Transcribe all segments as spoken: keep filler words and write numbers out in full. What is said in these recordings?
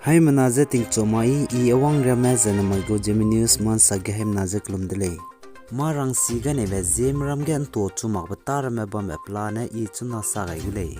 Haimena je tingchu mai, i awang riame ze namai gu Zeme News mansa ge haimena je kelum de lei. Mâ rangsi ga neibe Zeme ram ge ’ntuachu makbe tâ ramme bambe pelane i chuna sa gai gu lei.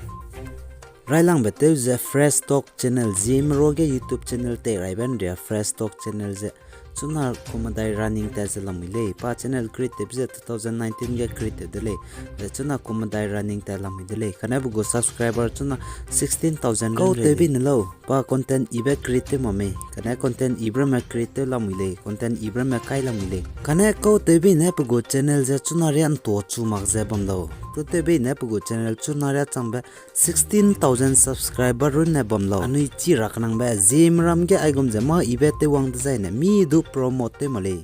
Railangbe tew ze Fresh Talk Channel, Zeme ruage YouTube channel tei raibe ’nria Fresh Talk Channel ze chuna kumedai running tat ze lamui lei. Pa channel create tewbe ze two thousand nineteen ge create tew de lei. Zai chuna kumedai running tat lamui de lei. Kane pe gu subscriber chuna sixteen thousand kau tew bei ne lau. Pa content ibe create tew ma mei. Kane content ibe ramme create tew lamui lei. Content ibe ramme kai lamui lei. Kane kau tew bei ne pe gu channel ze chuna ria ’ntuachu mak ze bam lau. Kau tew bei ne pe gu channel chuna ria changbe sixteen thousand subscriber runne bam lau. Anui chi ra kenangbe Zeme ram ge aigum ze mâ ibe tewwang dezaine mi du promote tew ma lei.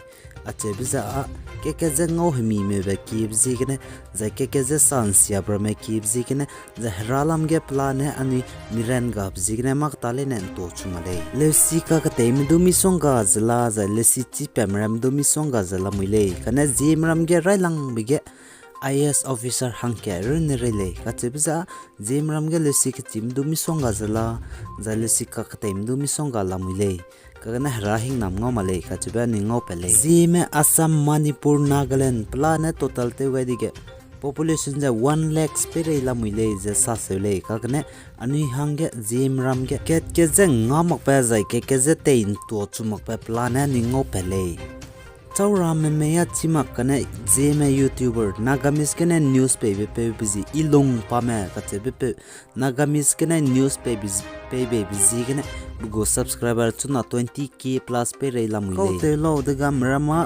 Acheube ze â, keke ze ngau hemi meube kiebe ziegene, zai keke ze sa ’nsiabe ramme kiebe ziegene, zai hera lam ge pelane anui miran gabe ziegene mâ keta leine ’ntuachu ma lei. Leusi kaketeime du misongga ze la, zai leusi chipame ramme du misongga ze lamui lei. Kane Zeme ram ge railangbe ge I A S officer hangkat runne rei lei. Kacheube ze â, Zeme ram ge leusi kechime du misongga ze la, zai leusi kaketeime du misongga lamui lei. Kagane hera hingnam ngau ma lei, kacheube anui ngaupat lei. Zeme Assam, Manipur, Nagaland pelane total tew gai dege population ze one lakhs peirei lamui lei ze saseu lei. Kagane anui hangge Zeme ram ge kat ke ze ngau makbe zai keke ze tei ’ntuachu makbe pelane anui ngaupat lei. Chau ramme mei a chi mak kane Zeme YouTuber, Nagamese gene news peibe peube zi Ilung Pame kacheube peu, Nagamese gene news peibe zi, peibeibe ziegene pe gu subscriber chuna twenty K plus peirei lamui lei. Kau tew lau dega meram â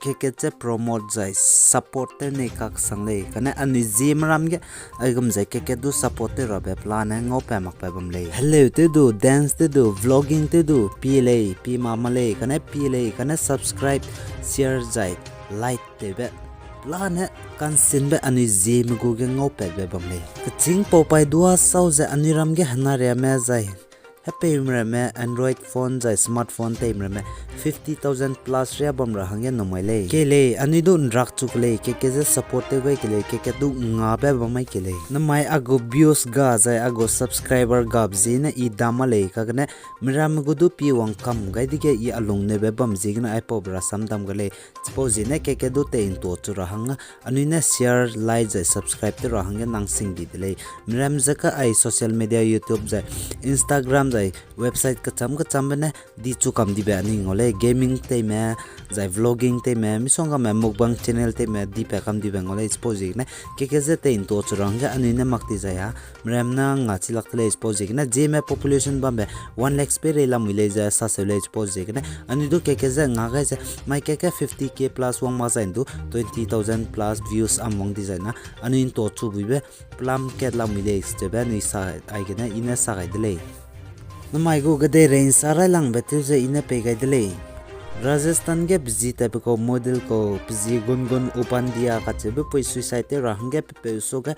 keke ze promote zai support tew nei kaksang lei. Kane anui Zeme ram ge aigum ze keke du support tew rabe pelane ngaupat makbe bam lei. Heleu tew du, dance tew du, vlogging tew du, pie lei, pie ma ma lei, kane pie lei, kane subscribe, share zai like tewbe pelane kansinbe anui Zeme gu ge ngaupatbe bam lei. Kechîng pau paî dua sau ze anui ram ge henariame zai hepeume ramme Android phone zai smartphone teime ramme fifty thousand plus ria bam ra hangge numai lei. Kei lei, anui du ’nrakchu ke lei, keke ze support tew gai ke lei, keke du ngabe bam mai ke lei. Namai a gu views ga zai a gu subscriber gabe ziene i dam ma lei, kagene miramme gu du pie wang kam gai dege i a lungneube bam ziegene aipaube rasam dam ga lei. Chipau ziene keke du tei ’ntuachu ra hangge anui ne share, like zai subscribe tew ra hangge nang sing di de lei. Miram ze ka ai social media, YouTube zai Instagram zai website kecham kechambe ne di chu kam dibe anui ngau lei, gaming teime, zai vlogging teime, misonggame mukbang channel teime dipat kam dibe ngau lei. Chipau ziegene keke ze tei ’ntuachu ra hangge anui ne mak di zai a miram ne nga chilak de lei. Chipau ziegene Zeme population bambe one lakhs peirei lamui lei ze saseu lei. Chipau ziegene anui du keke ze nga gai ze mai keke fifty K plus wang mak zai ’ndu twenty thousand plus views am wang di zai na anui ’ntuachu buibe pelam kat lamui lei, kacheube anui sa, aigene i ne sa gai de lei. Namai gu kedeirei ’nsa railangbe tew ze i ne pei gai de lei. Rajasthan ge pezi tatbe kau model kau pezi Gungun Upadhyay kacheube pui suicide tew ra hangge pepeu suage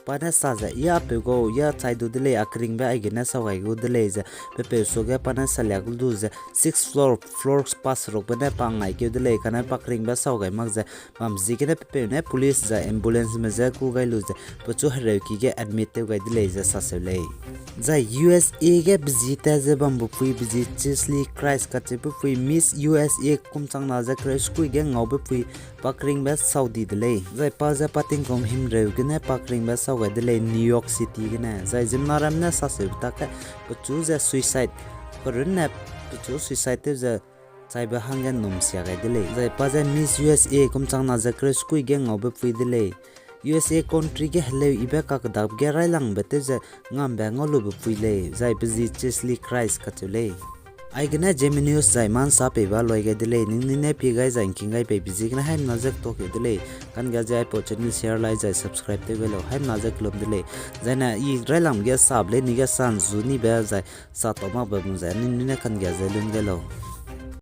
pa ne sa ze, ya peu gau, ya chai du de lei, a keringbe aigene sau gai gu de lei ze, pepeu suage pa ne salia gu du ze, six floor, floor pa serukbe ne pa ngaikeu de lei, kane pa keringbe sau gai mak ze, bam ziegene pepeu ne police zai ambulanceme je kû gai lu ze, pechu hereuki ge admit tew gai de lei ze saseu lei. Zai U S A ge pezi tat ze bambe pui pezi Cheslie Kryst kacheube pui Miss U S A kum changna ze kereu sekui ge ngaube pui pa keringbe sau di de lei. Zai pa ze pa tingkum himreu gene pa keringbe sau gai de lei New York City gene. Zai ziemmena ramme ne saseube tak ge pechu ze suicide, perunne pechu suicide tew ze chaibe hangge ’nnum sia gai de lei. Zai pa ze Miss U S A kum changna ze kereu sekui ge ngaube pui de lei. U S A country ge heleu ibe kakdakbe ge railangbe tew ze ngambe ngaulube pui lei, zai pezi Cheslie Kryst kacheu lei. Aigene Zeme News zai ma ’nsa peibe loi gai de lei, ningnui ne pie gai zai ’ngking gai peibe ziegene haimena ze ketuakeu de lei. Kangga ze aipau channel share, like zai subscribe tew gai lau, haimena ze kelum de lei. Zaine i railang ge sabe lei, ni ge sa ’nzu nibe zai sa tau makbe bam zai ningnui ne kangga ze lun gai lau.